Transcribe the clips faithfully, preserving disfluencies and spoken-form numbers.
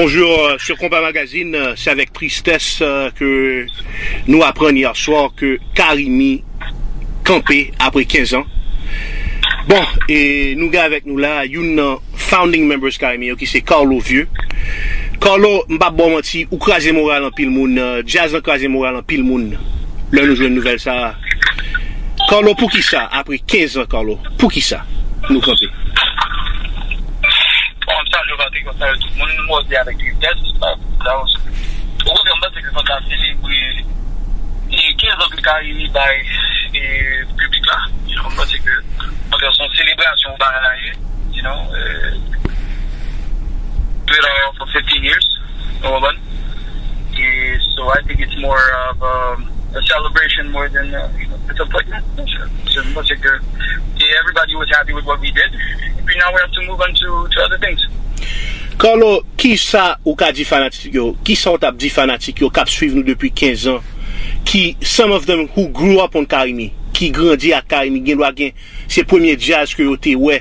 Bonjour, euh, sur Konpa Magazine, euh, c'est avec tristesse, euh, que nous apprenons hier soir que Carimi kanpe apre kenz an. Bon, e nou gen avèk nou la youn nan founding members Carimi yo ki se Carlo Vieux. Carlo, m p ap ba w manti, ou kraze moral anpil moun, euh, djaz lan kraze moral anpil moun lè nou jwenn nouvèl sa a. Carlo, poukisa, apre kenz an, Carlo, poukisa nou kanpe? Bon, m salye w, Patrick, m salye tout moun. Mwen di avèk tristès, sa, sa, okontrè, m panse ke fò n ta selebre e kenz an ke Carimi bay e piblik la. You know, m panse ke, okontrè, se yon selebrasyon bagay la ye, you know, e, do it all for fifteen years, ou konprann? E, so I think it's more of um, a celebration more than uh, you know, disappointment. So, m panse ke e everybody was happy with what we did. Epi now we have to move on to, to other things. Carlo, kisa ou ka di fanatik yo? Kisa w t ap di fanatik yo k ap swiv nou depi kenz an? Ki, some of them who grew up on Carimi, ki grandi ak Carimi, gen dwa gen se premye djaz ke yo te wè.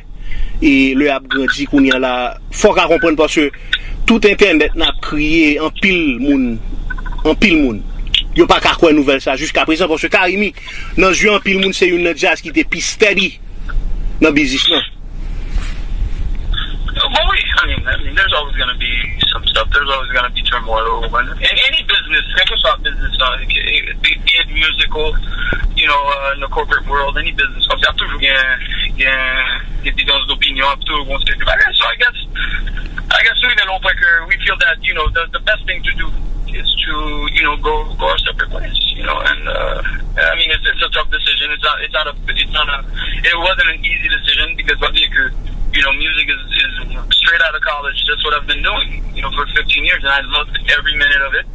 E lè y ap grandi kounye a la, fò w ka konprann paske tout entènèt n ap kriye, anpil moun, anpil moun, yo pa ka kwè nouvèl sa jiska prezan paske Carimi, nan zye anpil moun, se youn nan djaz ki te pi steady nan biznis lan. Bon, wi, I mean, I mean, there's always going to be some stuff. There's always going to be turmoil. But in any business, kèlkeswa business, uh, be, be it musical, you know, uh, in the corporate world, any business, kòmsi ap toujou gen, gen, gen diferans d'opinion, ap toujou gen seri de bagay. So I guess, I guess we, we feel that, you know, the, the best thing to do is to, you know, go, go our separate ways, you know, and, uh, I mean, it's, it's a tough decision. It's not, it's not a, it's not a, it wasn't an easy decision because, pa bliye ke, you know, music is, is straight out of college. That's what I've been doing, you know, for fifteen years, and I loved every minute of it.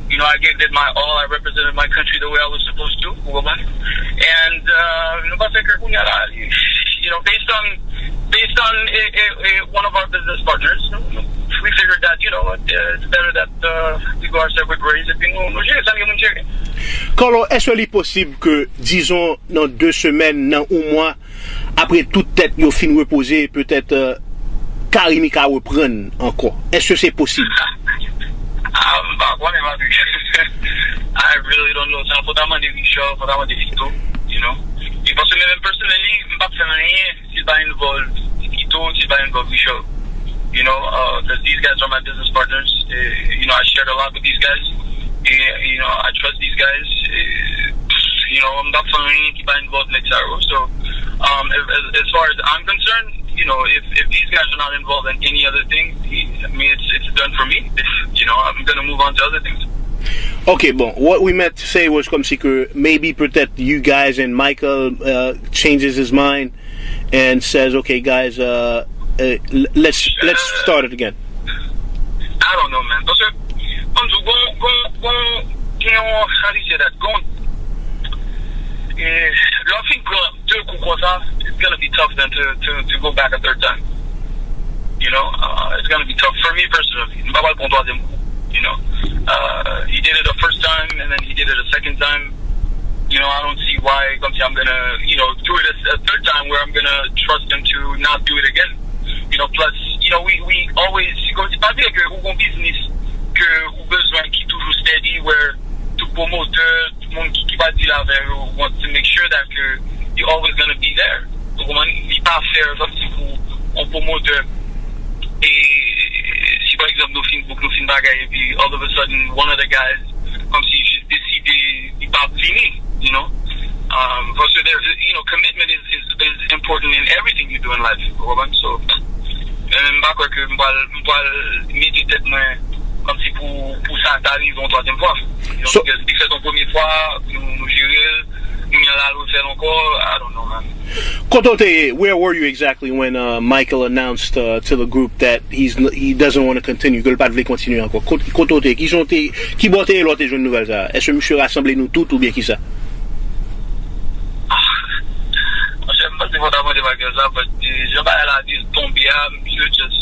You know, I gave it my all. I represented my country the way I was supposed to. Ou konprann? And, uh, nou pa fè ke kounye a la, you know, based on, based on a, a, a, one of our business partners, we figured that, you know, uh, it's better that uh, we go our separate ways. Epi nou, nou jere sa, gen moun jere. Carlo, èske li posib ke, dizon, nan de semèn, nan yon mwa, apre tout tèt yo fin repoze, petèt, euh, Carimi ka reprann ankò? Èske se posib? Ah, m pa konnen, Patrick. I really don't know. Sa, fò ta mande Richard, fò ta mande Fito, you know. E paske mwen menm, personally, m p ap fè anyen si l pa involve Fito, si l pa involve Richard. You know, uh, 'cause these guys are my business partners. Eh, you know, I shared a lot with these guys. And, you know, I trust these guys. Eh, you know, m p ap fè anyen ki pa involve nèg sa yo. So, um, as, as, as far as I'm concerned, you know, if, if these guys are not involved in any other thing, I mean, it's, it's done for me. You know, I'm going to move on to other things. Ok, bon, what we meant to say was kòmsi ke maybe peut-être you guys and Michael uh, changes his mind and says, okay, guys, uh, uh, l- let's let's start it again. I don't know, man. Paske, kòm di, gon, gon, gon, gen yon, how do you say that? Gon, eh, lè w fin pran de kou konsa, it's gonna be tough then to, to, to go back a third time. You know, uh, it's gonna be tough for me personally. M pa pral pran twazyèm kou, you know. Uh, he did it the first time, and then he did it a second time. You know, I don't see why, kòmsi, I'm gonna, you know, do it a, a third time where I'm gonna trust him to not do it again. You know, plus, you know, we, we always, kòmsi, pa bliye ke ou gon biznis ke ou bezwen ki toujou steady, where tout pwomotè, tout moun ki, ki pa deal avè yo want to make sure that ke you always gonna be there. Ou konprann? Li pa fair, kòmsi, pou yon pwomotè, e si pa egzanp nou fin book, nou fin bagay, epi all of a sudden, one of the guys, kòmsi, jis deside li pa vini, you know? Um, paske, there, you know, commitment is, is, is important in everything you do in life. Ou konprann? So, men m pa kwè ke m pral, m pral mete tèt mwen kòmsi pou, pou sa ta rive yon twazyèm fwa. You know, So- because li fèt yon premye fwa, nou, nou jere l, kounye a l al refè l ankò, I don't know, man. Kote w te ye, where were you exactly when uh, Michael announced uh, to the group that he's n- he doesn't want to continue, ke l pa t vle kontinye ankò? Kote kote w te ye? Ki jan w te, ki bò w te ye lè w te jwenn nouvèl sa a? Èske misye rasanble nou tout oubyen kisa? Monchè, m panse fò ta mande Michael sa, but, eh, jan bagay la di tonbe a, misye just,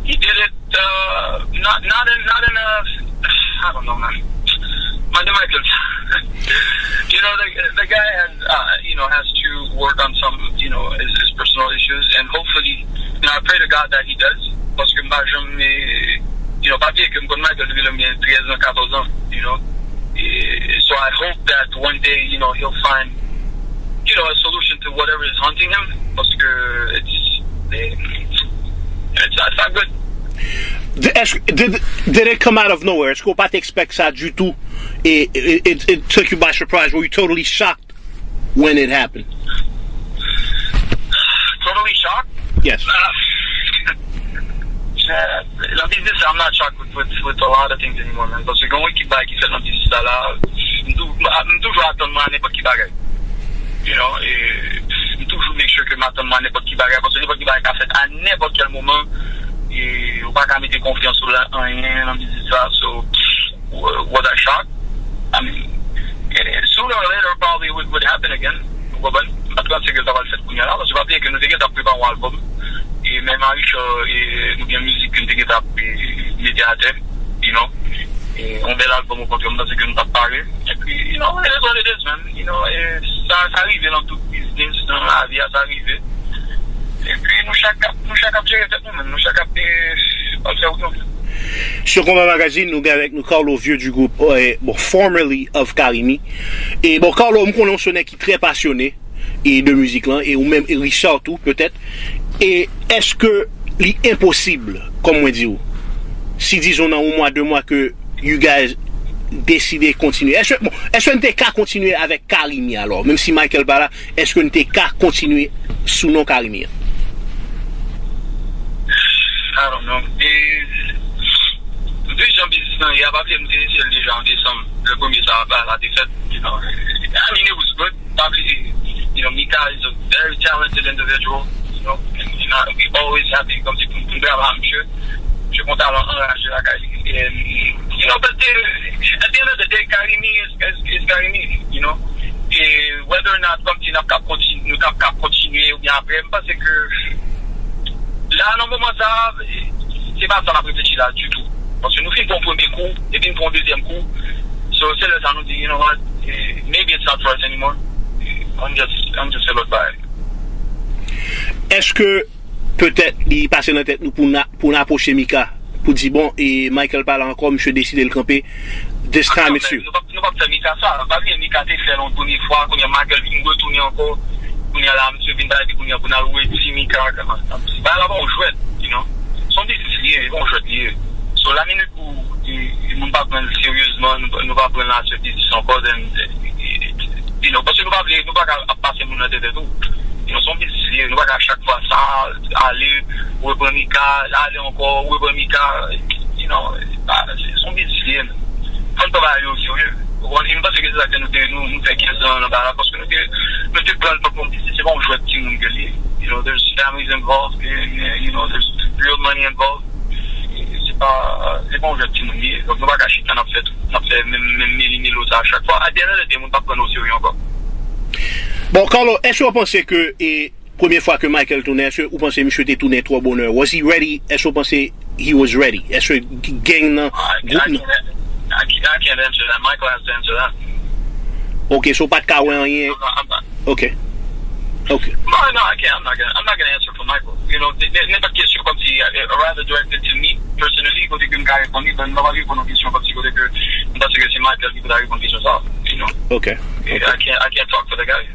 he did it, uh, not, not in, not in a, I don't know, man. Mande Michael sa. You know, the, the guy has, uh, you know, has to work on some, you know, his, his personal issues, and hopefully, you know, I pray to God that he does, paske m pa janm, eh, Yo, pa bliye ke m konn Michael depi lè m gen trèz an, katòz an, you know. E, so I hope that one day, you know, he'll find, you know, a solution to whatever is haunting him, paske it's, it's, it's not good. Did, did, did it come out of nowhere? Èske w pa t expect sa ditou? E, it, it, it took you by surprise? Were you totally shocked when it happened? Totally shocked? Yes. Nan biznis sa, I'm not shocked with, with, with a lot of things anymore, man. Paske gen yon ekip bagay ki fèt nan biznis sa la. M tou- m toujou atann mwen a nenpòt ki bagay. You know, e, m toujou make sure ke m atann mwen a nenpòt ki bagay. Paske nenpòt ki bagay ka fèt a nenpòt kèl moman. E, ou pa ka mete konfyans ou la anyen nan biznis sa. So, w- was I shocked? I mean, eh, sooner or later probably it would, would happen again. Ou konprann? M pa t panse ke sa pral fèt kounye a la, paske pa bliye ke nou te gentan prepare yon albòm. E menm a Richard, e, nou gen mizik ke nou te gentan mete atè, you know. E yon bèl albòm, okontrè, m panse ke nou t ap pare. Epi, you know, it is what it is, man. You know, e, sa, sa rive nan tout biznis, nan lavi a, sa rive. Epi nou chak ap, nou chak ap jere tèt nou, man. Nou chak ap, e, al fè wout nou. Sur Konpa Magazine, nou gen avèk nou Carlo Vieux du groupe, euh, bon, formerly of Carimi. E bon, Carlo, m konnen w se yon nèg ki trè pasyone e de mizik lan, e ou menm, e Richard tou, petèt. E èske li enposib, kòm mwen di w, si dizon nan yon mwa, de mwa ke you guys deside kontinye? Èske, bon, èske n te ka kontinye avèk Carimi alò? Menm si Michael pa la, èske n te ka kontinye sou non Carimi an? I don't know. E, vi jan biznis lan ye a, pa bliye m te eseye l deja an desanm. Le premye sa a pa la te fèt. You know, I mean, it was good. Pa bliye, you know, Mika is a very talented individual. You know, and, and I, we always happy kòmsi pou pou travay a misye. Misye gon talan anraje lakay li. And, you know, but the, at the end of the day, Carimi is, is, is Carimi, you know. E whether or not, kòmsi n ap kap kontinye, nou t ap kap kontinye oubyen apre, m panse ke la, nan moman sa a, se pa sa n ap reflechi la ditou. Paske nou fin pran yon premye kou, epi n pran yon dezyèm kou. So, se lè sa nou di, you know what, eh, maybe it's not for us anymore. Eh, ann just, ann just fè lòt bagay. Èske petèt li pase nan tèt nou pou n a- pou n apwoche Mika, pou di, bon, e Michael pa la ankò, misye deside l kanpe. This time it's you. Nou p ap, nou p ap fè Mika sa. Pa bliye Mika te fè l yon premye fwa, kounye a Michael vin retounen ankò. Kounye a la, misye vin bay, epi kounye a pou n al redi Mika. Bagay la pa yon jwèt, you know. Se yon biznis li ye, li pa yon jwèt li ye. So, la minit pou e, e, moun pa pran l seryezman, nou, nou pa pran l nan afè biznis ankò, then, eh, eh, you know, paske nou pa vle, nou pa ka ap pase moun nan tèt tou. You know, se yon biznis li ye, nou pa ka chak fwa sa, ale, repran Mika, ale ankò, repran Mika, you know, pa- se se yon biznis li ye, men. Fò n pran bagay yo serye. Ou konprann? E m panse ke se sa ke nou te, nou, nou fè kenz an nan bagay la, paske nou te, nou te pran l tankou yon biznis, se pa yon jwèt timoun ke li ye. You know, there's families involved, and, uh, you know, there's real money involved. Se pa, se pa yon jwèt timoun li ye. Donk nou pa ka chita n ap fè tout, n ap fè menm, menm meli melo sa a chak fwa. At the end of the day, moun p ap pran n oserye ankò. Bon, Carlo, èske w panse ke e, premye fwa ke Michael tounen, èske ou panse misye te tounen twò bonè? Was he ready? Èske w panse he was ready? Èske gang nan, I, gwoup I, nan? can't, I, can't- I can't answer that. Michael has to answer that. Ok, so w pa t ka wè anyen. I'm not, I'm not, Ok. Ok. No, no, I can't. I'm not gonna. I'm not gonna answer for Michael. You know, n- n- nenpòt kesyon kòmsi, uh, rather directed to me personally, kote ke m ka reponn li, ben, m pa pral reponn yon kesyon kòmsi kote ke m panse ke se Michael ki pou ta reponn kesyon sa. You know. Ok. I can't. I can't talk for the guy.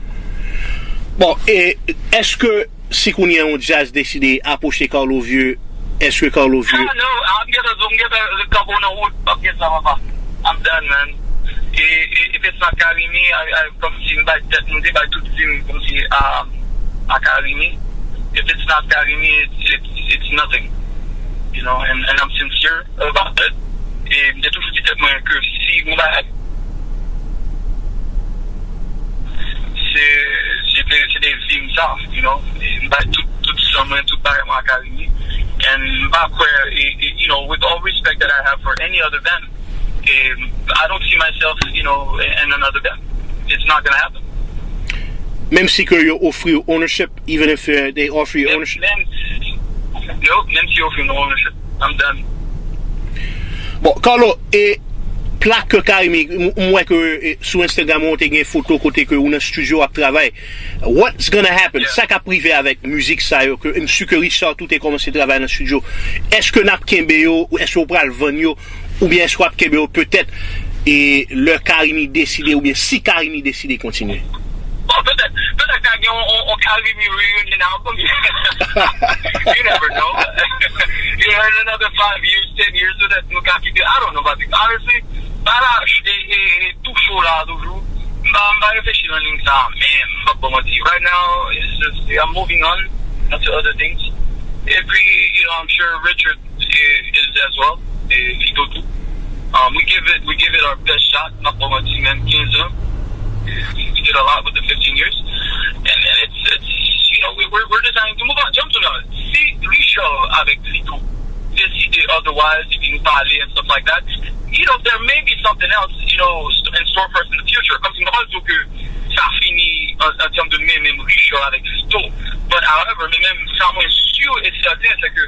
Bon, e èske si kounye a yon djaz deside apwoche Carlo Vieux, èske Carlo Vieux? Ah, no, I'm gonna, I'm gonna kanpe nan wout, m ap gen sa, papa. I'm done, man. E, e, if it's not Carimi, I, I, kòmsi m bay tèt, m te bay tout vi m kòmsi a, a Carimi. If it's not Carimi, it's, it's, it's nothing. You know, and, and I'm sincere about it. E m te toujou di tèt mwen ke si yon bagay se, se te, se te vi m sa, you know. E m bay tout, tout san mwen, tout bagay mwen a Carimi. And m pa kwè, e, e, you know, with all respect that I have for any other band, e, I don't see myself, you know, in another band. It's not gonna happen. Menm si ke yo ofri w ownership, even if uh, they offer you Menm, ownership. menm, yo, menm si yo ofri m ownership, I'm done. Bon, Carlo, e plak ke Carimi, m, m wè ke, eh, sou Instagram ou te gen foto kote ke ou nan studio ap travay. What's gonna happen? Sa k ap rive avèk mizik sa yo ke m si ke Richard tou te kòmanse travay nan studio? Èske n ap kenbe yo? Ou èske ou pral vann yo? Oubyen èske w ap kenbe yo petèt e lè Carimi deside, oubyen si Carimi deside kontinye? Bon, petèt, petèt ka gen yon, yon, yon Carimi reunion album. You never know. You know, in another five years, ten years, petèt nou ka kite. I don't know about it. Honestly, ba la, e, e, e, tou cho la toujou. M pa, m pa reflechi nan liy sa, men m p ap ba w manti. Right now, it's just, I'm moving on to other things. Epi, you know, I'm sure Richard is, is as well. E, Fito tou. Um, we give it, we give it our best shot. M ap ba w manti, menm kenz an. We did a lot with the fifteen years. And, and it's, it's, you know, we, we're, we're deciding to move on. Jump to now. Si Richard avèk Fito deside otherwise, epi nou pale and stuff like that, you know, there may be something else, you know, in store for us in the future. Kòmsi m pa pral di w ke sa fini an, an tèm de men, menm Richard avèk Fito. But however, men menm sa mwen si e sèten, se ke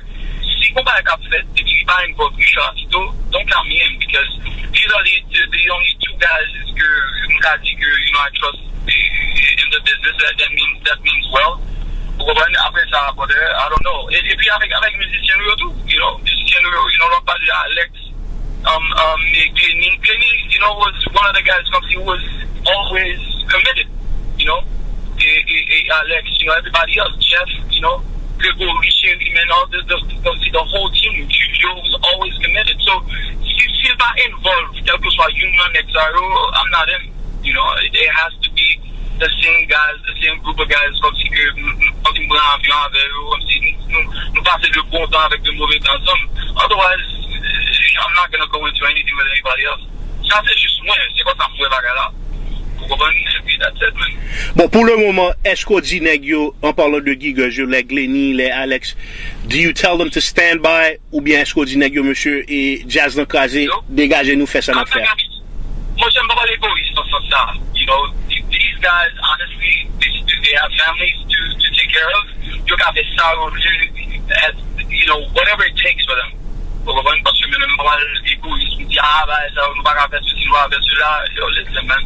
si gon bagay k ap fèt, epi li pa involve Richard Fito, don't count me in, because these are the, the only two guys ke m ka di ke, you know, I trust in the business. That, that means, that means well. Ou konprann? Apre sa, brother, I don't know. E, epi avèk, avèk mizisyen nou yo tou, you know, mizisyen nou yo, you know, lè w ap pale de Alex, um, um, e Glenny, Glenny, you know, was one of the guys, kòmsi, who was always committed, you know. E, e, e Alex, you know, everybody else, Jeff, you know, Gregory, Sherry, man, all the, the, the, the whole team, Julio was always committed. So, si, si l pa involve, kèlkeswa youn nan nèg sa yo, I'm not in. You know, it, it has to be the same guys, the same group of guys, kòmsi ke m, m, kòmsi m pran avyon avè yo, kòmsi nou, nou, nou pase de bon tan avèk de move tan ansanm. Otherwise, I'm not gonna go into anything with anybody else. Sa se jis mwen, se konsa m wè bagay la. Ou konprann? Epi that's it, man. Bon, pou le moman, èske w di nèg yo, an palan de Gigaz yo, lè Glenny, lè Alex, do you tell them to stand by, oubyen èske w di nèg yo, mesye, e djaz lan kraze, degaje nou, fè sa n ap fè a? Monchè, m pa pale egoyis nan sans sa. You know, th- these guys, honestly, they, they have families to, to take care of. Yo ka fè sa yo vle, as, you know, whatever it takes for them. Ou konprann? Paske mwen menm m pa pral egoyis, m di, ah, bagay sa yo, nou pa ka fè sesi, nou pa ka fè sela. Yo, listen, man.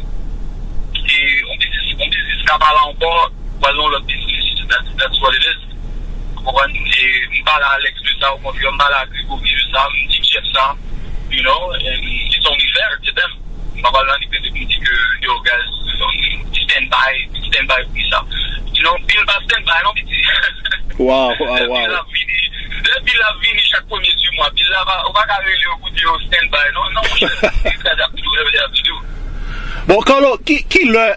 E yon biznis, yon biznis ka pa la ankò, pral nan yon lòt biznis. That's, that's what it is. Ou konprann? E m pale a Alex de sa, ou konprann, m pale a Gregory de sa, m di Jeff sa, you know, and it's only fair to them. M pa pral nan li pete pou m di ke, yo, guys, um, stand by, stand by pou sa. You know, Bill pa stand by, non, piti. Wow, wow, wow. Lè Bill ap vini, lè Bill ap vini chak premye di mwa, Bill la pa, ou pa ka rele yo pou di yo stand by, non, non, monchè. Li kraze ap di w, li ap di w. Bon, Carlo, ki, ki lè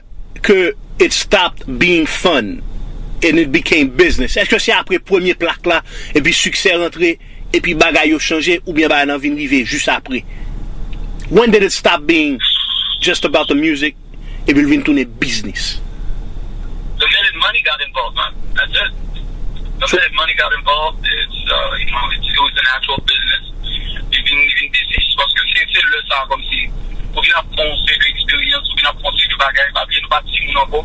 ke it stopped being fun and it became business? Èske se apre premye plak la, epi siksè rantre, epi bagay yo chanje, oubyen bagay lan vin rive jis apre? When did it stop being just about the music, epi l vin tounen biznis? The minute money got involved, man. That's it. The minute money got involved, it's, uh, you know, it's, it was an actual business. Li vin, li vin biznis, paske se, se lè sa, kòmsi, ou vin ap pran yon seri de eksperyans, ou vin ap pran yon seri de bagay, pa bliye nou pa timoun ankò.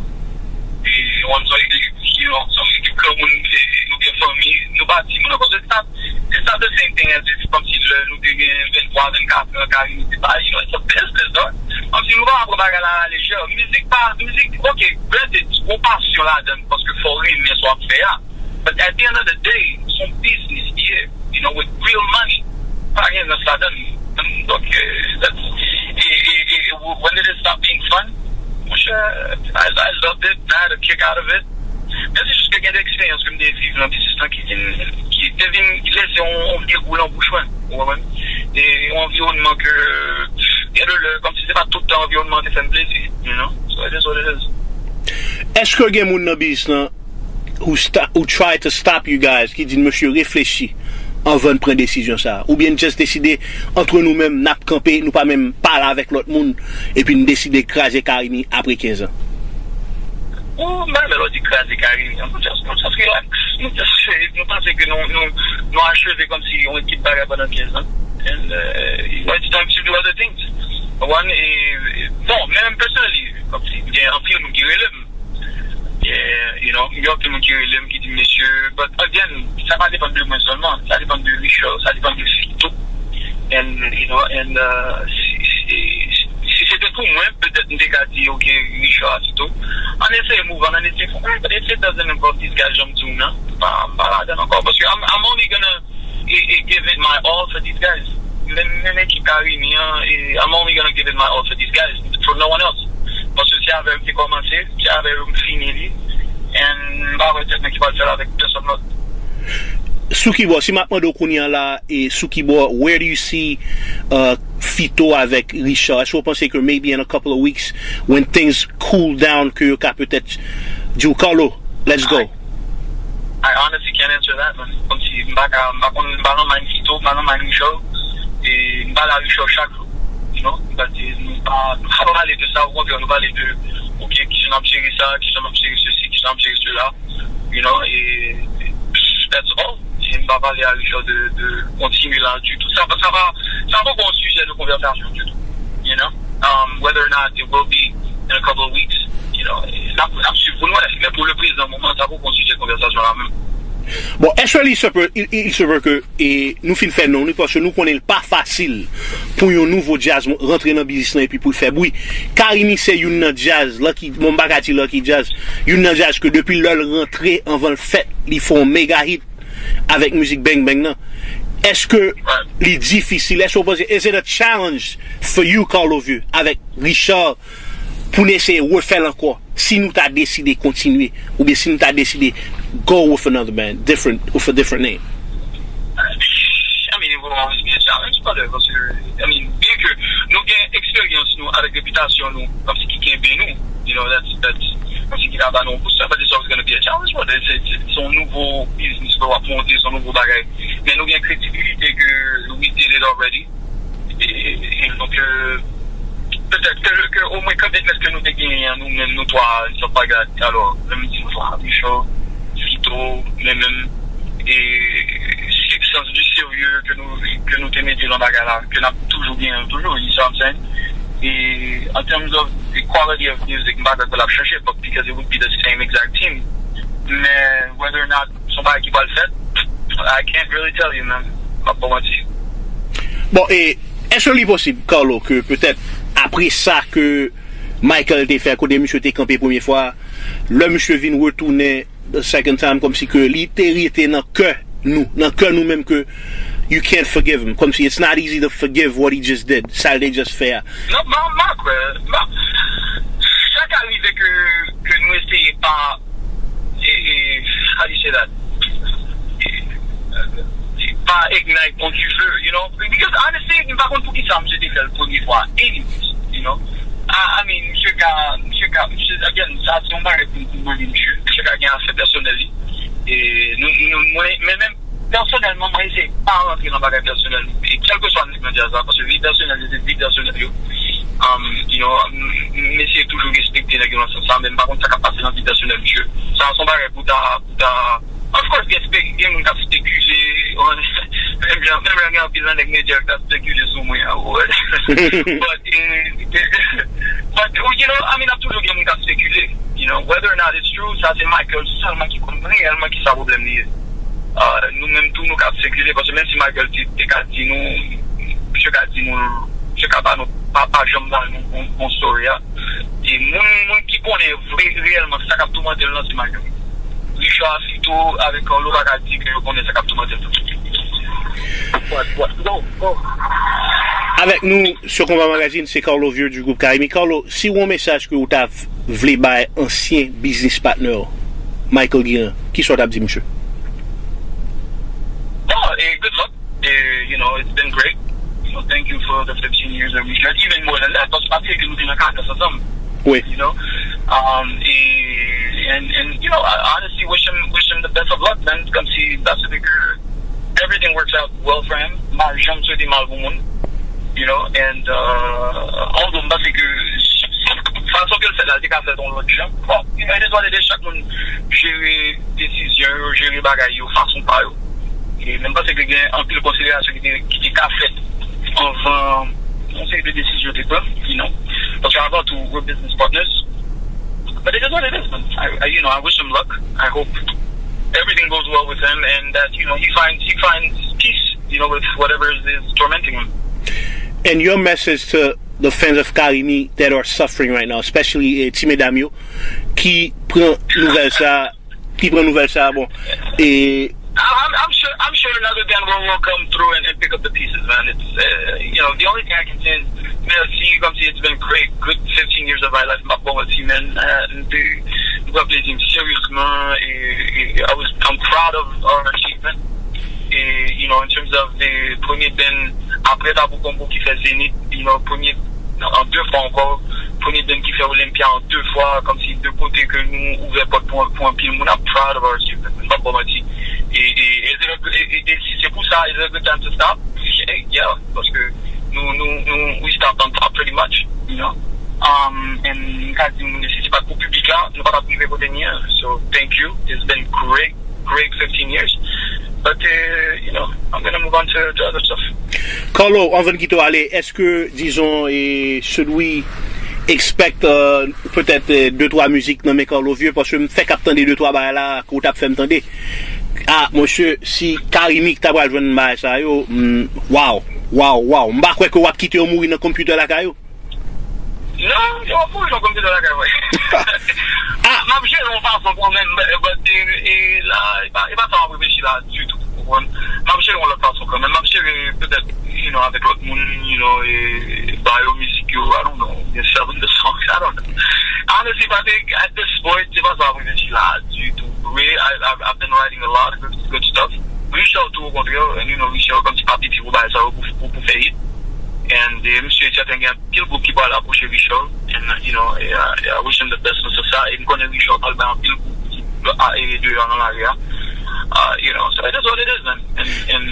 E, ou konn sa, e, you know, sa vle di granmoun, e, nou gen fanmi, nou pa timoun ankò. Se sa, it's not the same thing as if, kòmsi lè nou te gen venntwa, vennkat an, Carimi te pa, you know, it's a business, dog. Kòmsi nou pa pran bagay la a la lejè. Mizik pa, mizik, ok, granted, gon pasyon ladan l, paske fò w renmen sa w ap fè a. But at the end of the day, se yon biznis li ye, you know, with real money. Pa gen rans ladan l. Donk, e, that's, e, e, e, when did it stop being fun? Monchè, I, I loved it, I had a kick out of it. Men se jis ke gen de eksperyans ke m te viv nan biznis lan ki vin, ki te vin lese yon, yon vye gou nan bouch mwen, ou konprann? E yon anviwònman ke, gen de lè, kòmsi se pa tout tan anviwònman an te fè m plezi, you know? So it is what it is. Èske gen moun nan biznis lan who, sta- who try to stop you guys, ki di n, mesye, reflechi anvan n pran desizyon sa a? Oubyen n just deside, antre nou menm, n ap kanpe, nou pa menm pale avèk lòt moun, epi n deside kraze Carimi apre kenz an? Ou, m pa renmen lè w di kraze Carimi. Nou just, nou just relax. Nou just, nou panse ke nou, nou, nou acheve kòmsi yon ekip bagay pandan kenz an. And, uh, it's time to do other things. One, e, bon, men menm personally, kòmsi, gen anpil moun ki rele m. Yeah, you know, gen anpil moun ki rele m, ki di m, mesye, but again, sa pa depann de mwen sèlman, sa depann de Richard, sa depann de Fito. And, you know, and, uh, si, si, E, si se te pou mwen, petèt m te ka di, "Ok, Richard, Tito, ann eseye move on, ann eseye fè, but if it doesn't involve these guys, jan m di w nan, m pa, m pa ladan ankò." Paske I'm, I'm only gonna e, e, give it my all for these guys. Menm, menm ekip Karimi an, e, I'm only gonna give it my all for these guys, for no one else. Paske se avè yo m te kòmanse, se avè yo m fini li, and m pa wè tèt mwen ki pral fè l avèk pèsonn lòt. Sou ki bò, si m ap mande w kounye a la, e sou ki bò, where do you see uh, Fito avèk Richard? Èske w panse ke maybe in a couple of weeks, when things cool down, ke yo ka petèt di w, "Carlo, let's go"? I honestly can't answer that, man. Kòmsi m pa ka, m pa konn, m pa nan mind Fito, m pa nan mind Richard. E m pale a Richard chak jou, you know. M pa di, nou pa, nou pa pale de sa, okontrè, nou pale de, ok, kijan n ap jere sa, kijan n ap jere sesi, kijan n ap jere sela, you know, e that's all. E m pa pale a Richard de, de kontinye la ditou. Sa, sa pa, sa pa yon sijè de konvèsasyon ditou, you know. Um, whether or not it will be in a couple of weeks, you know, n ap, n ap swiv pou n wè. Men pou le prezan moman, sa pa yon sijè de konvèsasyon la menm. Bon, actually, il se peut, il, il se peut que e, nou fin fè non nou, paske nou konnen l pa fasil pou yon nouvo djaz rantre nan biznis lan epi pou l fè bri. Karimi se youn nan djaz, Lucky, bon, m pa ka di Lucky Jazz, youn nan djaz ke depi lè l rantre anvan l fèt, li fè yon mega hit avèk mizik Bang Bang nan. Èske li difisil? Èske w panse, is it a challenge for you, Carlo Vieux, avèk Richard, pou n eseye refè l ankò, si nou ta deside kontinye, oubyen si nou ta deside go with another band, different, with a different name? I mean, it will always be a challenge, brother, paske, I mean, byen ke nou gen eksperyans nou avèk repitasyon nou, kòmsi ki kenbe nou, you know, that's, that's, kòmsi ki ta ba nou yon boost, but it's always gonna be a challenge, brother. Se, se, se yon nouvo biznis ke w ap monte, se yon nouvo bagay. Men nou gen kredibilite ke we did it already. E, e, e donk, euh, petèt ke, ke omwen commitment ke nou te genyen an nou menm, nou twa, Richard Pagat, alò, lè m di nou twa, Richard, Fito, mwen menm, e sans du sérieux ke nou, ke nou te mete nan bagay la, ke n ap toujou genyen toujou, you see what I'm saying? E, in terms of the quality of music, m pa kwè ke l ap chanje, but because it would be the same exact team. Men, whether or not se yon bagay ki pral fèt, I can't really tell you, man. M ap pa manti. Bon, e èske li posib, Carlo, ke petèt apre sa ke Michael te fè, kote misye te kanpe premye fwa, lè misye vin retounen the second time, kòmsi ke li te rete nan kè nou, nan kè nou menm ke you can't forgive him, kòmsi it's not easy to forgive what he just did, sa l te just fè a. Non, m pa, m pa kwè. M pa, sa ka rive ke, ke nou eseye pa, e, e, how do you say that? E, e, pa ignite on du feu, you know? Because honestly, m pa konn poukisa misye te fè l premye fwa, anyways, you know? I, I mean, misye ka, misye ka, misye, again, sa se yon bagay pou, pou mande misye. Misye ka gen afè pèsonèl li. E nou, nou, mwen, men menm pèsonèlman, mwen eseye pa rantre nan bagay pèsonèl. E kèlkeswa nèg nan djaz la, paske vi pèsonèl yo se vi pèsonèl yo. Um, you know, m, m eseye toujou respekte nèg yo nan sans sa, men m pa konn sa k ap pase nan vi pèsonèl misye. Sa se yon bagay pou ta, pou ta, of course, gen, gen moun k ap spekile, menm jan, menm jan gen anpil nan nèg medya k ap spekile sou mwen an, but, eh, but, you know, I mean, ap toujou gen moun k ap spekile, you know, whether or not it's true, sa se Michael sèlman ki konn reyèlman ki sa pwoblèm li ye. Ah, nou menm tou nou ka spekile, paske menm si Michael te, te ka di nou, misye ka di nou, misye ka ba nou, pa, pa janm ba nou bon, bon story a. E moun, moun ki konnen vre, reyèlman sa k ap toumante l lan se Michael. Richard, Fito, avèk Carlo pa ka di ke yo konnen sa k ap toumante l. What, what? No, no. Avèk nou sou Konpa Magazine, se Carlo Vieux du groupe Karimi. Carlo, si w yon mesaj ke w ta vle bay ansyen biznis patnè w, Michael Guérin, kisa w t ap di misye? Oh, eh, good luck. Eh, you know, it's been great. You know, thank you for the fifteen years that we shared. Even more than that, paske pa bliye ke nou te nan Kakas ansanm. Wi. You know, um, e, and, and, you know, I honestly wish him, wish him the best of luck, man. Kòmsi, that's the bigger, everything works out well for him. M pa janm swete mal pou moun. You know, and, uh, although m panse ke fason ke l fè la, l te ka fè yon lòt jan. Bon, you know, it is what it is. Chak moun jere desizyon yo, jere bagay yo, fason pa yo. E men m panse ke gen anpil konsiderasyon ki te, ki te ka fèt anvan yon seri de desizyon te pran, you know. Paske avan tou, we're business partners. But it is what it is, man. I, I, you know, I wish him luck. I hope everything goes well with him and that, you know, he finds, he finds peace, you know, with whatever is, is tormenting him. And your message to the fans of Carimi that are suffering right now, especially eh, ti medam yo ki pran nouvèl sa, ki pran nouvèl sa, bon, e I'm, I'm sure I'm sure another band will, will come through and, and pick up the pieces, man. It's uh, you know the only thing I can say is merci, comme si it's been great, good fifteen years of my life. M ap ba w manti, man. Uh, m te m pran plezi m seryezman. E, e, I was I'm proud of our achievement. E, you know, in terms of the premye band apre Tabou Kongo ki fè Zenith, you know, premye an de fwa ankò, premye band ki fè Olympia an de fwa, kòmsi de kote ke nou ouvè pòt pou, pou anpil moun. I'm proud of our achievement, m pap ba w manti. E, e, e, e, e si se pou sa, it's a good time to stop. Yeah, paske nou, nou, nou, we stopped on top pretty much, you know. Um, and m ka di nou, si se pa t pou piblik la, nou pa t ap rive kote n ye a. So, thank you. It's been great, great fifteen years. But, uh, you know, I'm gonna move on to, to other stuff. Carlo, anvan n kite w ale, èske, dizon, e, should we expect, uh, petèt, uh, de twa mizik nan men Carlo Vieux? Paske m fèk ap tande de twa bagay la ke w t ap fè m tande. Ah, mesye, si Carimi ta pral jwenn bagay sa yo, mm, waw, waw, waw. M pa kwè ke w ap kite yo mouri nan konpitè lakay ou. Non, yo ap mouri nan konpitè lakay mwen. Ah! M ap jere yon fason kanmenm, but, but, e, e la, e pa, e pa sa m ap reflechi la ditou, ou konprann? M ap jere yon lòt fason kanmenm. M ap jere petèt, you know, avèk lòt moun, you know, e, ba yo mizik yo, I don't know, oubyen sell them the songs, I don't know. Honestly, Patrick, at this point, se pa sa m ap reflechi la ditou. Wi, I, I've, I've been writing a lot of good, good stuff. Richard tou, okontrè, and you know, Richard kòmsi pa piti pou bagay sa yo, pou, pou, pou fè hit. And, eh, m si e sèten gen anpil gwoup ki pral apwoche Richard. And, uh, you know, e, uh, I wish him the best nan sans sa. E m konnen Richard pral bay anpil gwoup ki, a, e, deyò nan lari a. Uh, you know, so it is what it is, man. And, and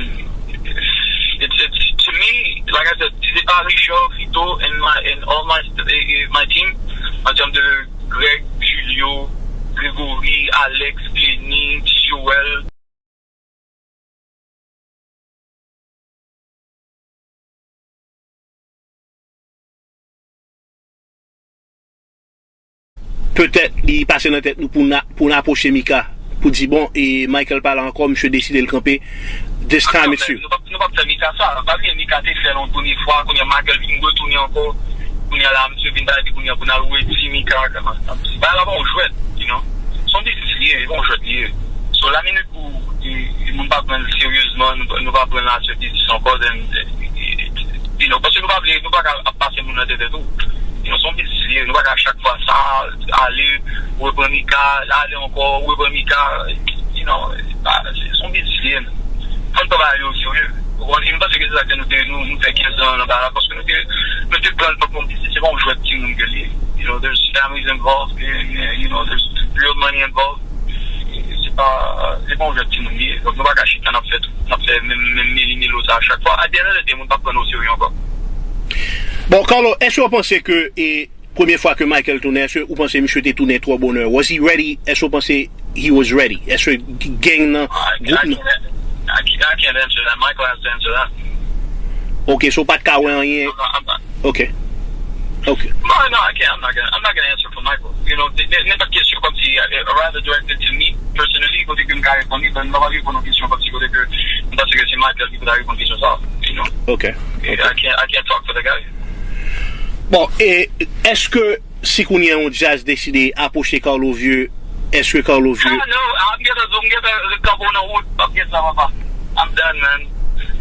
it's, it's, to me, like I said, si se pa Richard, Fito, and my, and all my, eh, eh, my team, an tèm de Greg, Julio, Gregory, Alex, Glenny, Joel, Petèt li pase nan tèt nou pou n a, pou n apwoche Mika, pou di, bon, e Michael pa la ankò, misye deside l kanpe. This time it's you. Nou p ap, nou p ap fè Mika sa. Pa bliye Mika te fè l yon premye fwa, kounye a Michael vin retounen ankò. Kounye a la, misye vin bay, epi kounye a pou n al redi Mika. Bagay la pa yon jwèt, you know. Se yon biznis li ye, li pa yon jwèt li ye. So, la minit pou e, e, moun pa pran l seryezman, nou, nou pa pran l as a business ankò, then, e, e, e, you know, paske nou pa vle, nou pa ka ap pase moun nan tete tou. You know, se yon biznis li ye, nou pa ka chak fwa sa, ale, repran Mika, ale ankò, repran Mika, you know, se pa, se, se yon biznis li ye, men. Fò n pran bagay yo serye. Ou konprann? E m panse ke se sa ke nou te, nou, nou fè kenz an nan bagay la, paske nou te, nou te pran l tankou yon biznis, se pa yon jwèt timoun ke li ye. You know, there's families involved, and, uh, you know, there's real money involved. Se pa, se pa yon jwèt timoun li ye. Donk, nou pa ka chita, n ap fè, n ap fè menm, menm meli melo sa a chak fwa. At the end of the day, moun p ap pran nou serye ankò. Bon, Carlo, èske w panse ke, e, premye fwa ke Michael tounen, èske ou panse misye te tounen twò bonè? Was he ready? Èske w panse he was ready? Èske gang nan, I, gwoup I nan? Can't, I, can't- I can't answer that. Michael has to answer that. Ok, so w pa t ka wè anyen. I'm not, I'm not, Ok. Ok. No, no, I can't. I'm not gonna, I'm not gonna answer for Michael. You know, n-, n-, nenpòt kesyon kòmsi, uh, rather directed to me personally, kote ke m ka reponn li, but m pa pral reponn yon kesyon kòmsi kote ke m panse ke se Michael ki pou ta reponn kesyon sa, you know. Ok. I can't, I can't talk for the guy. Bon, e èske si kounye a yon djaz deside apwoche Carlo Vieux, èske Carlo Vieux? Ah, no, m gentan, m gentan kanpe w nan wout, m ap gen sa, papa. I'm done, man.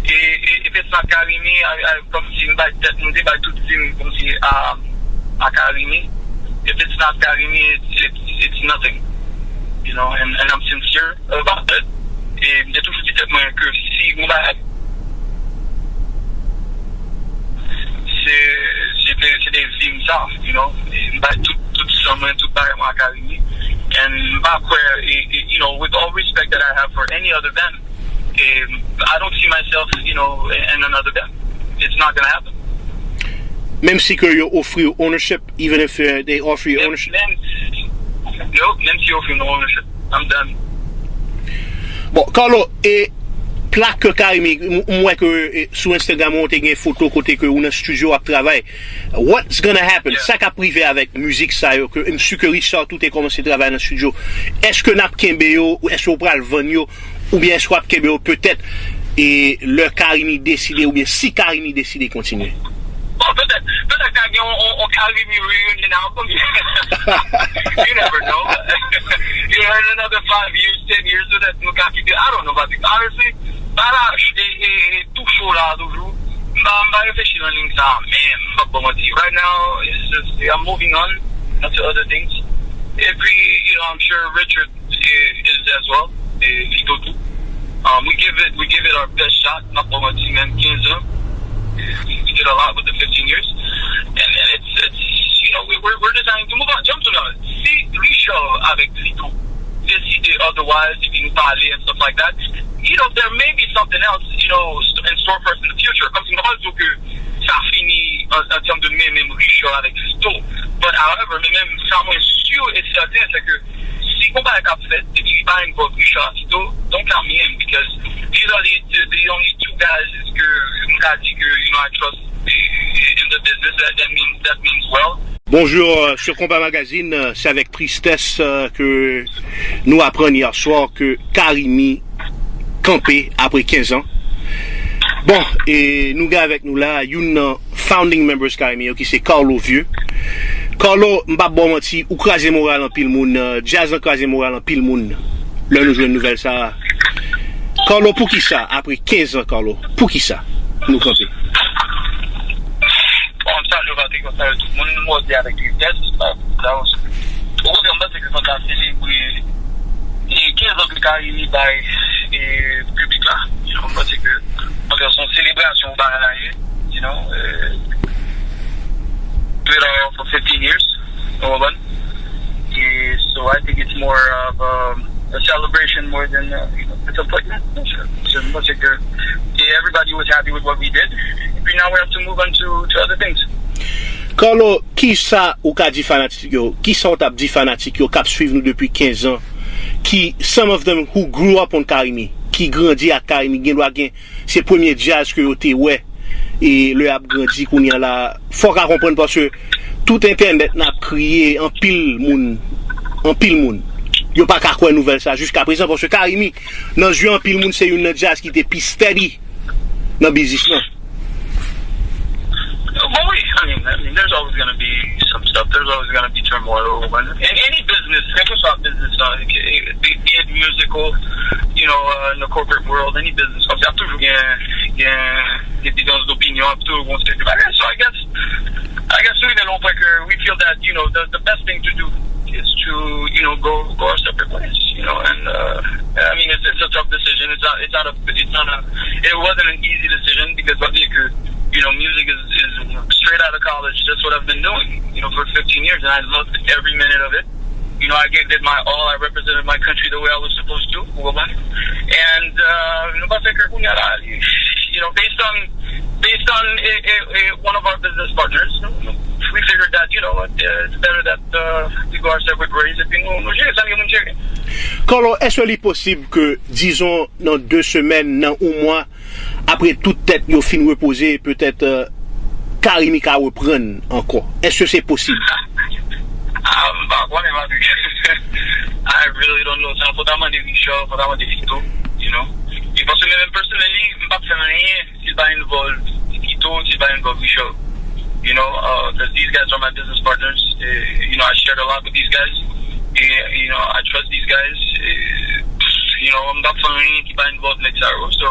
E, e, if it's not Carimi, I, I, kòmsi m bay tèt, m te bay tout vi m kòmsi a, a Carimi. If it's not Carimi, it's, it's, it's nothing. You know, and, and I'm sincere about it. E m te toujou di tèt mwen ke si m bay se, se te, se te vi m sa, you know. E m bay tout, tout san mwen, tout bagay mwen a Carimi. And m pa kwè, e, e, you know, with all respect that I have for any other band, e, I don't see myself, you know, in another band. It's not gonna happen. Menm si ke yo ofri w ownership, even if uh, they offer you ownership. Menm, menm, yo, menm si yo ofri m ownership, I'm done. Bon, Carlo, e plak ke Carimi, m, m wè ke e, sou Instagram ou te gen foto kote ke ou nan studio ap travay. What's gonna happen? Yeah. Sa k ap rive avèk mizik sa yo ke m si ke Richard tou te kòmanse travay nan studio. Èske n ap kenbe yo, ou èske ou pral vann yo, oubyen èske w ap kenbe yo petèt e lè Carimi deside, oubyen si Carimi deside kontinye? Bon, petèt, petèt on, on, on Carimi reunion album. You never know. You know, in another five years, ten years, so that nou ka kite. I don't know about it. Honestly, bagay e, e, e tou cho la toujou. M pa, m pa reflechi nan liy sa, men m pa ba w manti. Right now, it's just, I'm moving on to other things. Epi, you know, I'm sure Richard is, is as well. E, Fito tou. Um, we give it, we give it our best shot. M pa ba w manti, menm kenz an. We did a lot with the fifteen years. And, and it's, it's, you know, we, we're, we're deciding to move on. Jan m di w la, si Richard avèk Fito deside otherwise, epi nou pale and stuff like that, you know, there may be something else, you know, in store for us in the future. Kòmsi m pa pral di w ke sa fini an, an tèm de men, menm Richard avèk Fito. But however, men menm sa mwen sur et certain, se ke si gon bagay k ap fèt, epi li pa involve Richard Fito, don't count me in, because these are the, the, the only two guys ke m ka di ke, you know, I trust in the business. That, that means, that means well. Bonjour, euh, sur Konpa Magazine, euh, c'est avec tristesse, euh, que nous apprenons hier soir que Carimi kanpe apre kenz an. Bon, e nou gen avèk nou la youn nan founding members Carimi yo, ki se Carlo Vieux. Carlo, m p ap ba w manti, ou kraze moral anpil moun, euh, djaz lan kraze moral anpil moun lè nou jwenn nouvèl sa a. Carlo, poukisa, apre kenz an, Carlo, poukisa nou kanpe? Bon, m salye w, Patrick, m salye tout moun. Mwen di avèk tristès, sa, sa, okontrè, m panse ke fò n ta selebre e kenz an ke Carimi bay e piblik la. You know, m panse ke, okontrè, se yon selebrasyon bagay la ye, you know, e, do it all for fifteen years, ou konprann? E, so I think it's more of, um, a celebration more than, uh, you know, disappointment. So, m panse ke, e, everybody was happy with what we did. Epi now we have to move on to, to other things. Carlo, kisa ou ka di fanatik yo? Kisa w t ap di fanatik yo k ap swiv nou depi kenz an? Ki, some of them who grew up on Carimi, ki grandi ak Carimi, gen dwa gen, se premye djaz ke yo te wè. E lè y ap grandi kounye a la, fò w ka konprann, paske tout entènèt n ap kriye, anpil moun, anpil moun, yo pa ka kwè nouvèl sa jiska prezan, paske Carimi, nan zye anpil moun, se youn nan djaz ki te pi steady nan biznis lan. Bon, wi, I mean, I mean, there's always gonna be some stuff. There's always gonna be turmoil. When, in any business, kèlkeswa biznis lan, be, be it musical, you know, uh, in the corporate world, any business, kòmsi ap toujou gen, gen, gen diferans dopinyon, ap toujou gen seri de bagay. So I guess, I guess nou rive nan yon pwen ke we feel that, you know, the, the best thing to do is to, you know, go, go our separate ways, you know, and, uh, I mean, it's, it's a tough decision. It's not, it's not a, it's not a, it wasn't an easy decision because, pa bliye ke, you know, music is, is straight out of college. That's what I've been doing, you know, for fifteen years, and I loved every minute of it. You know, I gave it my all. I represented my country the way I was supposed to. Ou konprann? And, uh, nou pa fè ke kounye a la, you know, based on, based on a, a, a, one of our business partners, we figured that, you know what, uh, it's better that, uh, we go our separate ways. Epi nou, nou jere sa gen moun jere. Carlo, èske li posib ke, dizon, nan de semèn, nan yon mwa, apre tout tèt yo fin repoze, petèt, euh, Carimi ka reprann ankò? Èske se posib? Ah, m pa konnen, Patrick. I really don't know. Sa, fò ta mande Richard, fò ta mande Fito, you know. E paske mwen menm, personally, m p ap fè anyen si l pa involve Fito, si l pa involve Richard. You know, uh, 'cause these guys are my business partners. Eh, you know, I shared a lot with these guys. And, you know, I trust these guys. Eh, you know, m p ap fè anyen ki pa involve nèg sa yo. So,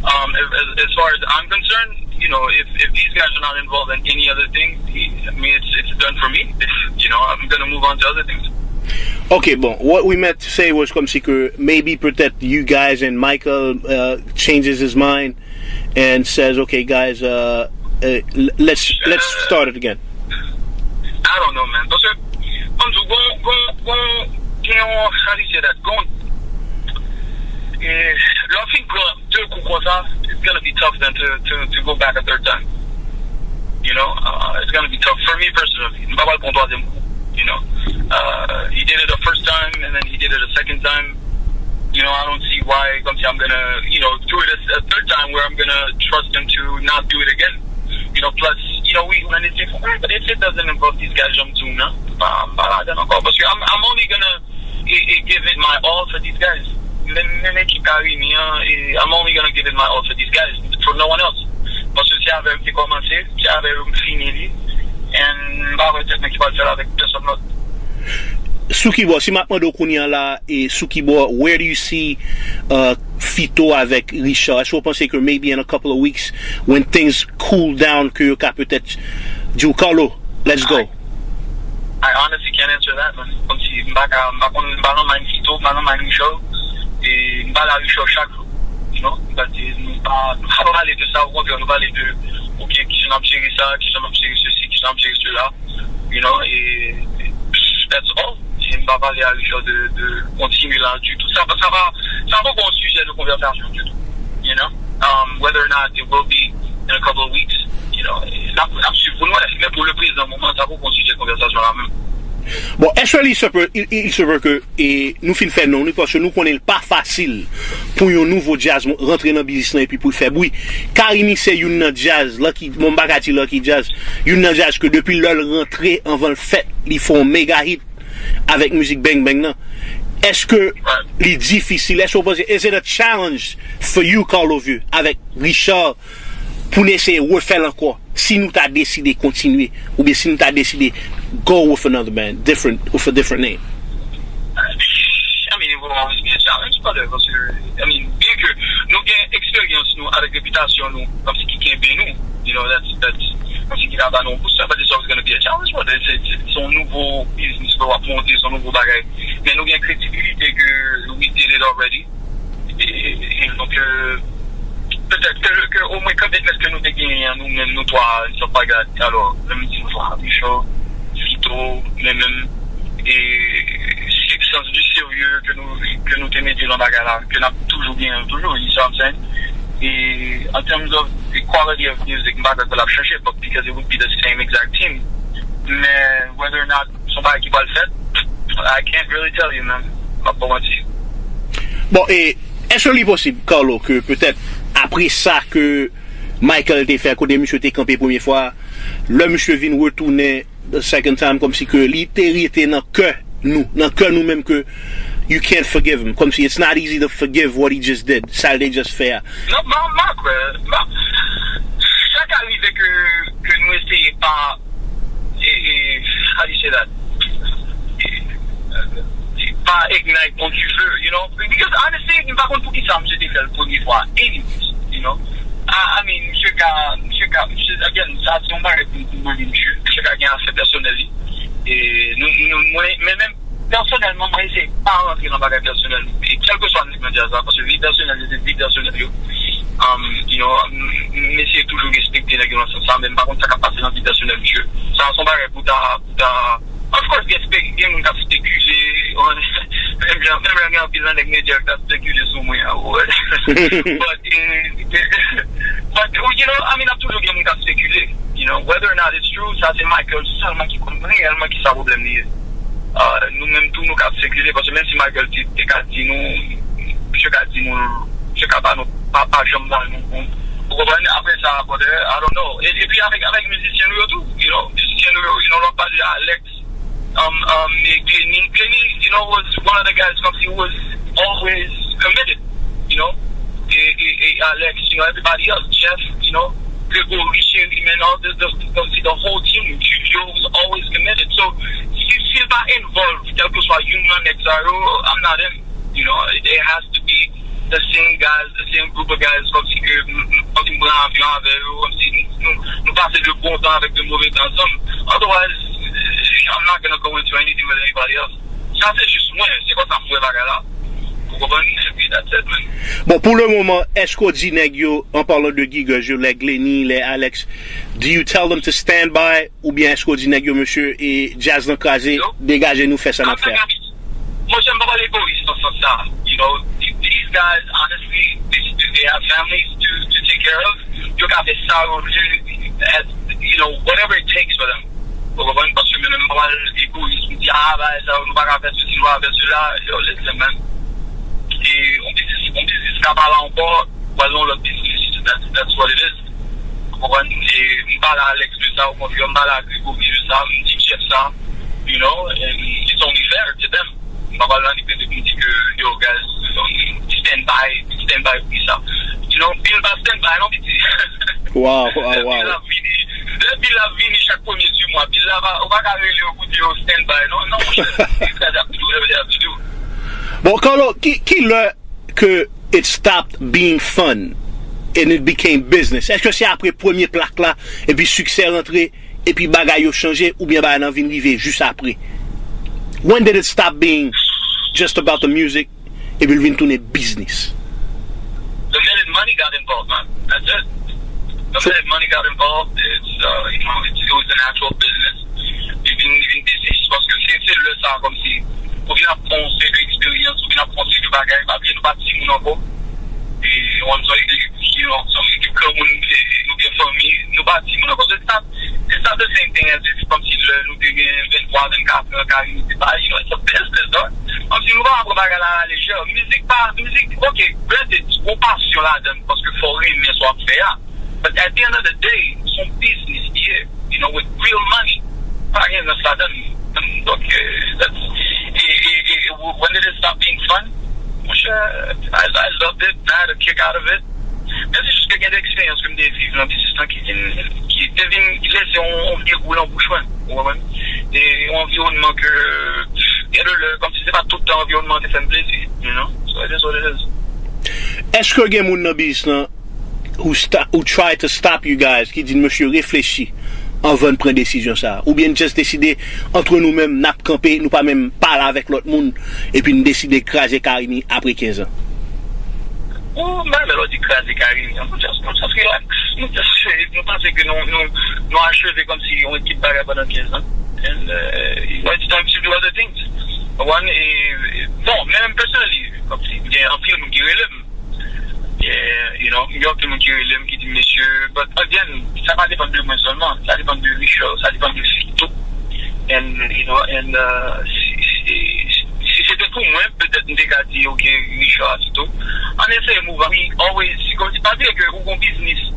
um, as, as, as far as I'm concerned, you know, if, if these guys are not involved in any other thing, I mean, it's, it's done for me. If, you know, I'm gonna move on to other things. Ok, bon, what we meant to say was kòmsi ke maybe peut-être you guys and Michael, uh, changes his mind and says, "Okay, guys, uh, uh, l-, let's, let's start it again." I don't know, man. Paske, kòm di w, gon, gon, gon, gen yon, how do you say that? Gon, eh, lè w fin pran de kou konsa, it's gonna be tough then to, to, to go back a third time. You know, uh, it's gonna be tough for me personally. M pa pral pran twazyèm kou, you know. Uh, he did it the first time, and then he did it a second time. You know, I don't see why, kòmsi I'm gonna, you know, do it a, a third time where I'm gonna trust him to not do it again. You know, plus, you know, we run it for, but if it doesn't involve these guys, jan m di w nan, m pa, m pa ladan ankò. Paske I'm, I'm only gonna e, e give it my all for these guys. Menm, menm ekip Carimi an, e, I'm only gonna give it my all for these guys, for no one else. Paske se avè yo m te kòmanse, se avè yo m fini li. And m pa wè tèt mwen ki pral fè l avèk pèsonn lòt. Sou kibò, si m ap mande w kounye a la, e sou kibò, where do you see uh, Fito avèk Richard? Èske w panse ke maybe in a couple of weeks, when things cool down, ke yo ka petèt di w, Carlo, let's go? I honestly can't answer that, man. Kòmsi m pa ka, m pa konn, m pa nan mind Fito, m pa nan mind Richard. E m pale a Richard chak jou, you know, paske nou pa, nou pa pale de sa, okontrè, nou pale de, ok, kijan n ap jere sa, kijan n ap jere sesi, kijan n ap jere sela, you know, e that's all. E m pa pale a Richard de, de kontinye la ditou. Sa, sa pa, sa pa yon sijè de konvèsasyon ditou, you know. Um, whether or not it will be in a couple of weeks, you know, n ap, n ap swiv pou n wè. Men pou le prezan moman, sa pa yon sijè de konvèsasyon la menm. Bon, actually, il se peut, il, il se peut que e nou fin fè non nou, paske nou konnen l pa fasil pou yon nouvo djaz rantre nan biznis lan epi pou l fè bri. Carimi se youn nan djaz, Lucky, bon, m pa ka di Lucky Jazz, youn nan djaz ke depi lè l rantre anvan l fèt, li fè yon mega hit avèk mizik Bang Bang nan. Èske li difisil? Èske w panse, is it a challenge for you, Carlo Vieux, avèk Richard, pou n eseye refè l ankò, si nou ta deside kontinye, oubyen si nou ta deside go with another band, different, with a different name? I mean, it will always be a challenge, brother, paske, I mean, byen ke nou gen eksperyans nou avèk repitasyon nou, kòmsi ki kenbe nou, you know, that's, that's, kòmsi ki ka ba nou boost, but it's always gonna be a challenge, brother. Se, se, se yon nouvo biznis ke w ap monte, se yon nouvo bagay. Men nou gen kredibilite ke we did it already. E, e donk, euh, petèt ke, ke omwen commitment ke nou te genyen an, nou menm, nou twa, nou pa gad. Alò, lè m di nou twa, Micho, Vito, mwen menm, e six Sense du Sérieux ke nou, ke nou te mete nan bagay la, ke n ap toujou genyen toujou, you see what I'm saying? E, in terms of the quality of music, m pa kwè ke l ap chanje, but because it would be the same exact team. Men, whether or not se yon bagay ki pral fèt, I can't really tell you, man. M ap pa manti. Bon, e èske li posib, Carlo, ke petèt apre sa ke Michael te fè, kote misye te kanpe premye fwa, lè misye vin retounen the second time, kòmsi ke li te rete nan kè nou, nan kè nou menm, ke you can't forgive him, kòmsi it's not easy to forgive what he just did, sa l te just fè a. Non, m pa, m pa kwè, m pa, sa ka rive ke, ke nou eseye pa e, e, how do you say that? E, e, pa ignite on dife, you know? Because honestly, m pa konn poukisa misye te fè l premye fwa, anyways, you know? I, I mean, misye ka, misye ka, misye, again, sa se yon bagay pou, pou mwen, misye, misye ka gen afè pèsonèl li. E, nou, nou, mwen, men menm, pèsonèlman, mwen eseye pa rantre nan bagay pèsonèl. E kèlkeswa nèg nan djaz la, paske vi pèsonèl yo, se vi pèsonèl yo. Um, you know, m, m eseye toujou respekte nèg yo nan sans sa, men m pa konn sa k ap pase nan vi pèsonèl misye. Sa, se yon bagay pou ta, pou ta, of course, gen spek-, gen moun k ap spekile, menm jan, menm jan gen anpil nan nèg medya k ap spekile sou mwen an, but, eh, but, you know, I mean, ap toujou gen moun k ap spekile, you know, whether or not it's true, sa se Michael sèlman ki konn reyèlman ki sa pwoblèm li ye. Ah, nou menm tou, nou ka spekile, paske menm si Michael te, te ka di nou, misye ka di nou, misye ka ba nou, pa, pa janm ba nou, ou, ou konprann? Apre sa, brother, I don't know. E, epi avèk, avèk mizisyen nou yo tou, you know, mizisyen nou yo, you know, lè w ap pale de Alex, um, um, e Glenny, Glenny, you know, was one of the guys, kòmsi, was always committed, you know. E, e, e Alex, you know, everybody else, Jeff, you know, Gregory, Sherry, man, all the, the, the, the whole team, Julio was always committed. So, si, si l pa involve, kèlkeswa youn nan nèg sa yo, I'm not in, you know, it, it has to be the same guys, the same group of guys, kòmsi ke m, m, kòmsi m pran avyon avè yo, kòmsi nou, nou, nou pase de bon tan avèk de move tan ansanm. Otherwise, I'm not gonna go into anything with anybody else. Sa se jis mwen, se konsa m wè bagay la. Ou konprann? Epi that's it, man. Bon, pou le moman, èske w di nèg yo, an palan de Gigaz yo, lè Glenny, lè Alex, do you tell them to stand by, oubyen èske w di nèg yo, mesye, e djaz lan kraze, degaje nou, fè sa n ap fè a? Monchè, m pa pale egoyis nan sans sa. You know, th-, these guys, honestly, they, they have families to, to take care of. Yo ka fè sa yo vle, as, you know, whatever it takes for them. Ou konprann? Paske mwen menm, m pa pral egoyis, m di, ah, bagay sa yo, nou pa ka fè sesi, nou pa ka fè sela. Yo, listen, man. E yon biznis, yon biznis ka pa la ankò, pral nan yon lòt biznis. That's, that's what it is. Ou konprann? E m pale a Alex de sa, ou konprann? M pale a Gregory de sa, m di Jeff sa, you know, and it's only fair to them. M pa pral nan li pete pou m di ke, yo, guys, um, stand by, stand by pou sa. You know, Bill pa stand by, non, piti. Wow, wow, wow. Bill ap vini, Lè bil la ap vini chak premye di mwa, bil la pa, ou pa ka rele yo pou di yo stand by. Non, non, monchè. Li kraze ap di w, li ap di w. Bon, Carlo, ki, ki lè ke it stopped being fun and it became business? Èske se apre premye plak la, epi siksè rantre, epi bagay yo chanje, oubyen bagay lan vin rive jis apre? When did it stop being just about the music, epi l vin tounen biznis? The minute money got involved, man. That's it. The minute money got involved, it's, uh, you know, it's, it was an actual business. Li vin, li vin biznis, paske se, se lè sa, kòmsi, ou vin ap pran yon seri de eksperyans, ou vin ap pran yon seri de bagay, pa bliye nou pa timoun ankò. E, yon seri de, you know, yon seri de granmoun, e, nou gen fanmi, nou pa timoun ankò. Se sa, it's not the same thing as if, kòmsi lè nou te gen venntwa, vennkat an, Carimi te pa, you know, it's a business, dog. Kòmsi nou pa pran bagay la a la lejè. Mizik pa, mizik, ok, granted, gon pasyon ladan l, paske fò w renmen sa w ap fè a. But at the end of the day, se yon biznis li ye, you know, with real money. Pa gen rans ladan l. Donk, eh, that's, e, e, e, when did it stop being fun? Monchè, I, I loved it, I had a kick out of it. Men se jis ke gen de eksperyans ke m te viv nan biznis lan ki vin, ki te vin lese yon, yon vye gou nan bouch mwen, ou konprann? E yon anviwònman ke, gen de lè, kòmsi se pa tout tan anviwònman an te fè m plezi, you know? So it is what it is. Èske gen moun nan biznis lan who, sta, who try to stop you guys, ki di n, mesye, reflechi anvan n pran desizyon sa a? Oubyen n just deside, antre nou menm, n ap kanpe, nou pa menm pale avèk lòt moun, epi n deside kraze Carimi apre kenz an? Ou menm lè w di kraze Carimi, nou just, nou just relax. Nou just, nou panse ke nou, nou, nou acheve kòmsi yon ekip bagay pandan kenz an. And, uh, you know, it's time to do other things. One, e, bon, men menm personally, kòmsi, gen anpil moun ki rele m. Yeah, you know, gen anpil moun ki rele m, ki di m, mesye, but again, sa pa depann de mwen sèlman, sa depann de Richard, sa depann de Fito. And, you know, and, uh, si, si, si se te pou mwen, petèt m te ka di, ok, Richard, Fito. Ann eseye move, we always, se kòmsi pa bliye ke ou gon biznis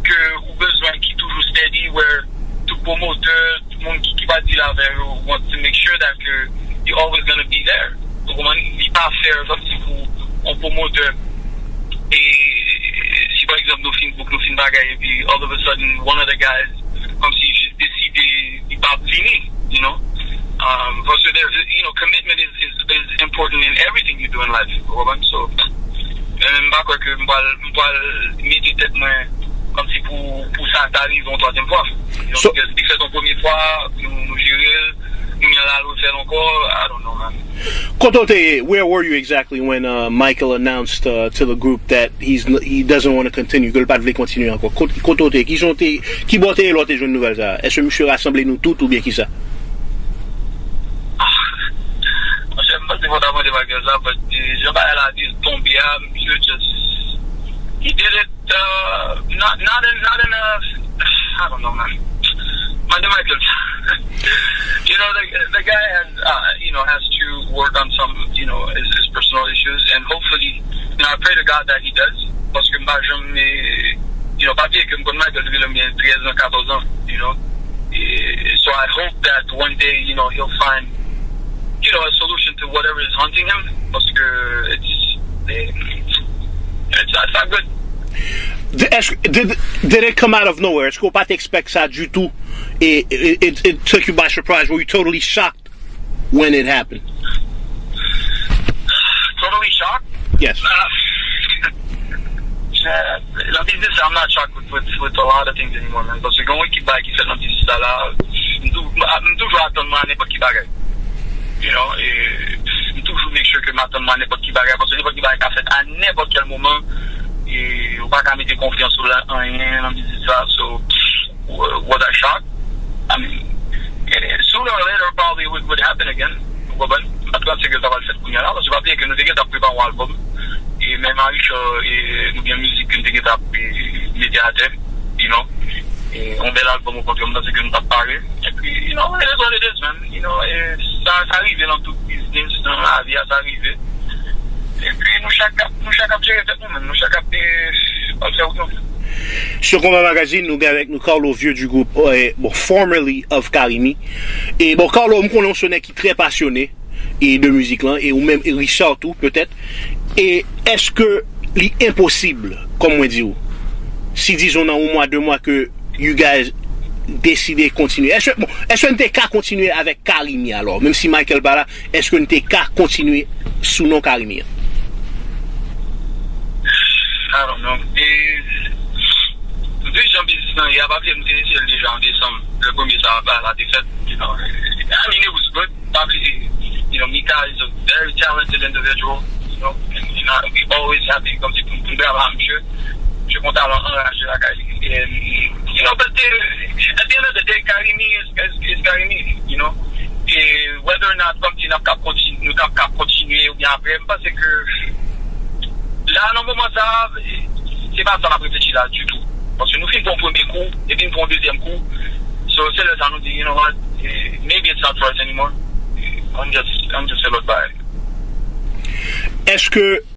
ke ou bezwen ki toujou steady, where tout pwomotè, tout moun ki, ki pa deal avè yo want to make sure that ke you always gonna be there. Ou konprann? Li pa fair, kòmsi pou yon pwomotè. E si pa egzanp nou fin book, nou fin bagay, epi all of a sudden, one of the guys, kòmsi jis deside li pa vini, you know? Um, paske there, you know, commitment is, is, is important in everything you do in life. Ou konprann? So, men m pa kwè ke m pral, m pral mete tèt mwen kòmsi pou, pou sa ta rive yon twazyèm fwa. You know, so, because li fèt yon premye fwa, nou, nou jere l, kounye a l al refè l ankò, I don't know, man. Kote w te ye? Where were you exactly when uh, Michael announced uh, to the group that he's n- he doesn't want to continue, ke l pa t vle kontinye ankò? Kot- Kote w te ye? Ki jan w te, ki bò w te ye lè w te jwenn nouvèl sa a? Èske misye rasanble nou tout oubyen kisa? Monchè, m panse fò w ta mande Michael sa, but eh, jan bagay la di tonbe a, misye just, he did it, uh, not, not in, not in a, I don't know, man. Mande Michael sa. You know, the, the guy has, uh, you know, has to work on some, you know, his, his personal issues, and hopefully, you know, I pray to God that he does, paske m pa janm, eh, you know, pa bliye ke m konn Michael depi lè m gen trèz an, katòz an, you know. Eh, so I hope that one day, you know, he'll find, you know, a solution to whatever is haunting him, paske it's, eh, it's, it's not good. Did, èske- did, did it come out of nowhere? Èske w pa t expect sa ditou? It, it, it, it took you by surprise. Were you totally shocked when it happened? Totally shocked? Yes. Uh, yeah, nan biznis, I'm not shocked with, with, with a lot of things anymore, man. Paske gen yon ekip bagay ki fèt nan biznis sa la, m tou- m toujou atann mwen a nenpòt ki bagay. You know, e m toujou make sure ke m atann mwen a nenpòt ki bagay, paske nenpòt ki bagay ka fèt a nenpòt kèl moman, e ou pa ka mete konfyans ou la anyen nan biznis sa, so, was I shocked? I mean, eh, sooner or later, probably it would, would happen again. Ou konprann? M pa t panse ke sa pral fèt kounye a la, paske pa bliye ke nou te gentan ap prepare yon albòm. E menm a Richard, e nou gen mizik ke nou te gentan ap eh, mete atè, you know. E yon bèl albòm okontrè, m panse ke nou t ap pare. Epi, you know, it is what it is, man. You know, e sa, sa rive nan tout biznis, nan lavi a, sa rive. Epi nou chak ap, nou chak ap jere tèt nou, man. Nou chak ap eh, al fè wout nou. Sur Konpa Magazine, nou gen avèk nou Carlo Vieux du groupe, eh, bon, formerly of Carimi. E bon, Carlo, m konnen w se yon nèg ki trè pasyone e de mizik lan, e ou menm, e Richard tou, petèt. E èske li enposib, kòm mwen di w, si dizon nan yon mwa, de mwa ke you guys deside kontinye? Èske, bon, èske n te ka kontinye avèk Carimi alò? Menm si Michael pa la, èske n te ka kontinye sou non Carimi an? I don't know. E, vi jan biznis lan ye a, pa bliye m te eseye l deja an desanm. Le premye sa a ba la defèt. You know, I mean, it was good. Pa bliye, you know, Mika is a very talented individual. You know, and, and I, we always happy kòmsi pou pou n travay ak misye. Misye gon talan anraje lakay li. And, you know, but the, at the end of the day, Carimi is, is, is Carimi, you know. E whether or not kòmsi n ap kap kontinye, nou t ap kap kontinye oubyen apre, m panse ke la nan moman sa, se pa sa n ap reflechi la ditou. Paske nou fin pran premye kou, epi n pran dezyèm kou. So, se lè sa nou di, you know what, eh, maybe it's not for us anymore. Eh, Ann just, ann just fè lòt bagay. Èske